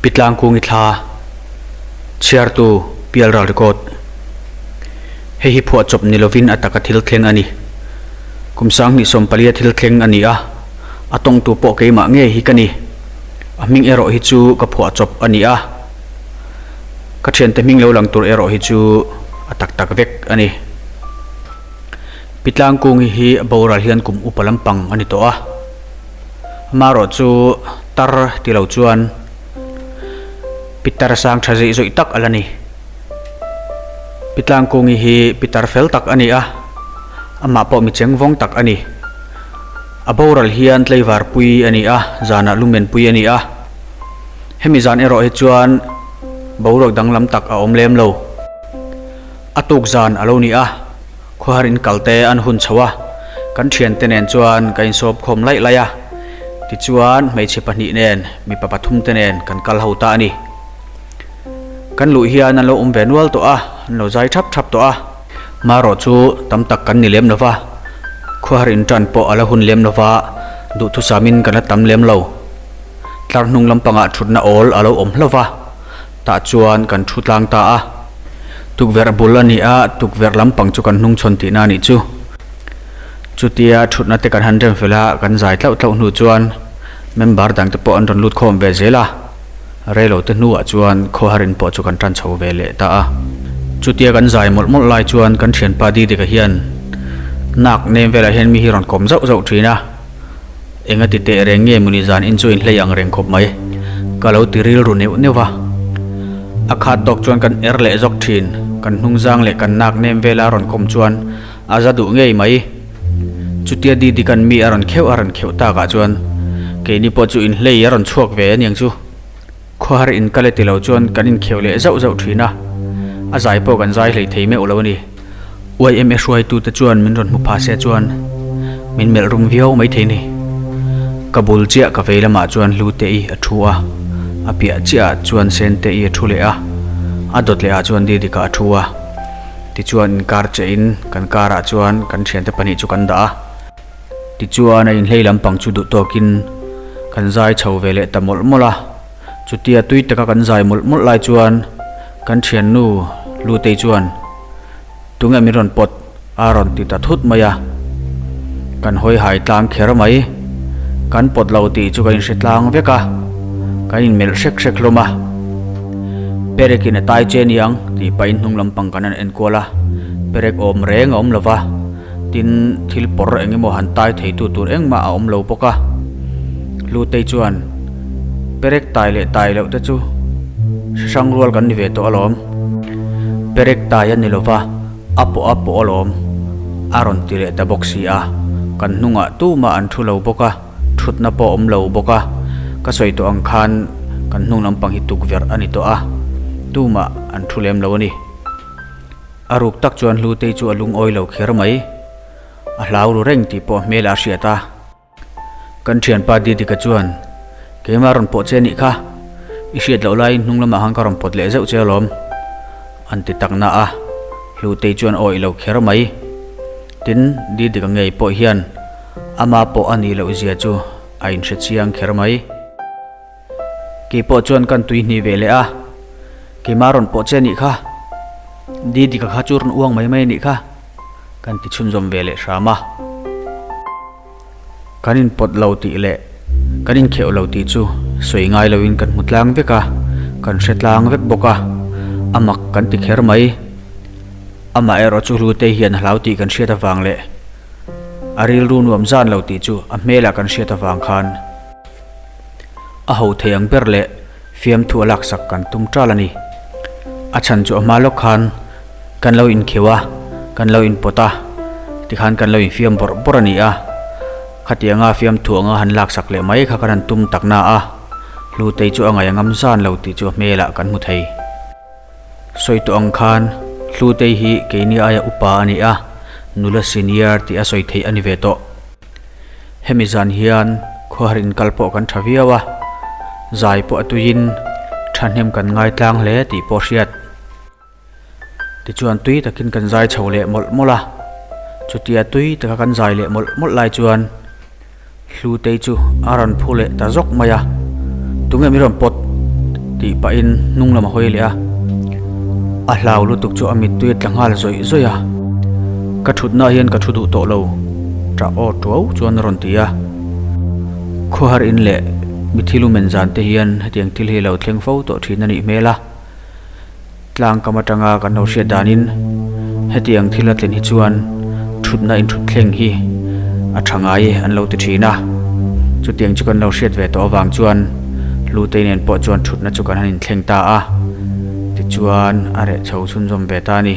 Pitlangkungi thla chhiartu Pialral record. Hei hi phuahchawp ni lovin a taka thil thleng a ni. Kum sanghnih sawmpalia thil thleng a ni a, a tawngtu pawh keimah ngei hi ka ni. A hming erawh hi chu ka phuahchawp a ni a, ka thiante hming lo lang tur erawh hi chu a tak tak vek a ni. Pitlangkungi hi boral hian kum upa lampang a ni tawh a. Amaherawh chu tar ti lo chuan pitar sang tha zeih zawih tak a la ni. Pitlangkungi hi pitar fel tak a ni a, amah pawh mi cheng vawng tak a ni. A boral hian tlaivar pui a ni a, zanah lumen pui a ni a. Hemi zan erawh hi chuan boruak danglam tak a awm lem lo. A tuk zan a lo ni a. Khuahar in kal te an hun chho a, kan thiante nen chuan ka insawp khawm laih laih a, tichuan hmeichhe pahnih nen mipa pathum te nen kan kal ho ta a ni. Kan luh hian an lo awm ve nual tawh a, an lo zai thap thap tawh a. Marawh chu tam tak kan ni lem lo va, khuahar in tan pawh a la hun lem lo va, duhthusamin kan la tam lem lo. Tlar hnung lampangah thutna awl a lo awm hlauh va. Tah chuan kan thu tlang ta a, tukverh bul a ni a, tukverh lampang chu kan hnung chhawn tihna a nih chu. Chutia thutna te kan han rem fel a, kan zai tlauh tlauh hnu chuan member dang te pawh an rawn lut khawm ve zel a, reilo te hnuah chuan khawharin pawh chu kan tan chho ve leh ta a. Chutia kan zai mawlh mawlh lai chuan kan thianpa Didika hian nak nem velah hian mi hi rawn kawm zauh zauh thin a. Enga ti teh reng nge mawni zan in chu in hlei ang reng khawp mai. Ka lo ti rilru neuh neuh va. A khat tawk chuan kan er leh zawk thin, kan hnung zang leh kan nak nem vela rawn kawm chuan a za duh ngei mai. Chutia Didi kan mi a rawn kheuh a rawn kheuh takah chuan keini pawh chu in hlei a rawn chhuak ve aniang chu. Khawhar in kal e ti lo chuan kan inkheuh leh zauh zauh thin a, a zai pawh kan zai hlei thei meuh lo a ni. YMA hruaitute chuan min rawn hmu pha se chuan min melh rum viau mai thei ni. Ka bul chiah ka vei lamah chuan Hlute-i a thu a, a piah chiahah chuan Sente-i a thu leh a, a dawt lehah chuan Didika a thu a. Tichuan inkar chehin kan karah chuan kan thiante pahnih chu kan dah a. Tichuan a inhlei lampang chu duh tawkin kan zai chho ve leh ta mawlh mawlh a. Chutia tui taka kan zai mawlh mawlh lai chuan kan thiannu Lutei chuan Tunge min rawn pawt? a rawn ti ta thut mai a. Kan hawi hai tlang kher mai. Kan pawt lo tih chu kan inhre tlang vek a, kan inmelh hrek hrek hlawm a. Perekin a tai che niang tih pahin hnung lampang kan han enkual a, perek awm reng a awm lo va. Tin, thil pawr eng emaw han tai theitu tur engmah a awm lo bawk a. Hlutei chuan, Perek tai leh tai loh te chu hre hrang rual kan ni ve tawh alawm. Perek tai a ni lo va, a pawh a pawh alawm, a rawn ti leh ta bawk si a. Kan hnungah tumah an thu lo bawk a, thutna pawh a awm lo bawk a. Ka sawi tawh ang khan kan hnung lampang hi tukverh a ni tawh a, tumah an thu lem lo a ni. A ruk tak chuan Hlutei chu a lungawi lo kher mai. A hlau ru reng tih pawh a hmel a hriat a. Kan thianpa Didika chuan, Keimah rawn pawh che nih kha. I hriat loh laiin hnung lamah khan ka rawn pawt leh zeuh che alawm. An ti tak na a. Hlutei chuan a awih lo kher mai. Tin, Didika ngei pawh hian ama pawh a nih loh zia chu a inhre chiang kher mai. Keipawh chuan kan tui hnih ve leh a, keimah rawn pawh che anih kha, Didika kha chu rawn uang mai mai anih kha, kan ti chhunzawm ve leh hram a. Kan inpawt lo tih leh kan inkheuh lo tih chu sawi ngai loin kan hmu tlang vek a, kan hre tlang vek bawk a, a mak kan ti kher mai. Amaherawh chu Hlutei hian a hlau tih kan hriat avang leh a rilru nuam zan lo tih chu a hmelah kan hriat avang khan, A ho thei ang ber leh fiamthu a laksak kan tum ṭal a ni. A chhan chu a hma lawk khan kan lo inkheuh a, kan lo inpawt a, tikhan kan lo infiam bawrh bawrh a ni a. Khatianga fiamthu anga han laksak leh mai kha kan han tum tak na a, Hlutei chu a ngaih a ngam zan lo tih chu a hmelah kan hmu thei. Sawi tawh ang khan Hlutei hi keini aia upa a ni a, nula senior tih a sawi theih a ni ve tawh. Hemi zan hian khuahar inkal pawh kan tha viau a, zai pawh a tuiin thahnem kan ngai tlang hle tih pawh hriat. Tichuan tui takin kan zai chho leh mawlh mawlh a, chutia tui taka kan zai leh mawlh mawlh lai chuan Hlutei chu a rawn phu leh ta zawk mai a, Tunge mi rawn pawt? Tih pahin hnung lam a hawi leh a. A hlau lutuk chu a mittui a tla nghal zawih zawih a. Ka thutnaah hian ka thu duh tawh lo, ṭah aw ṭuau chuan a rawn ti a. Khawhar in leh mithi lumen zan te hian hetiang thil hi a lo thleng fo tawh ṭhin a nih hmel a. Tlang kam atanga kan lo hriat danin hetiang thil a tlin hi chuan thutna inthutthleng hi a tha ngai e an lo ti thin a. Chutiang chu kan lo hriat ve tawh avang chuan Hlutei nen pawh chuan thutna chu kan han inthleng ta a, tichuan a reh chho chhunzawm ve ta a ni.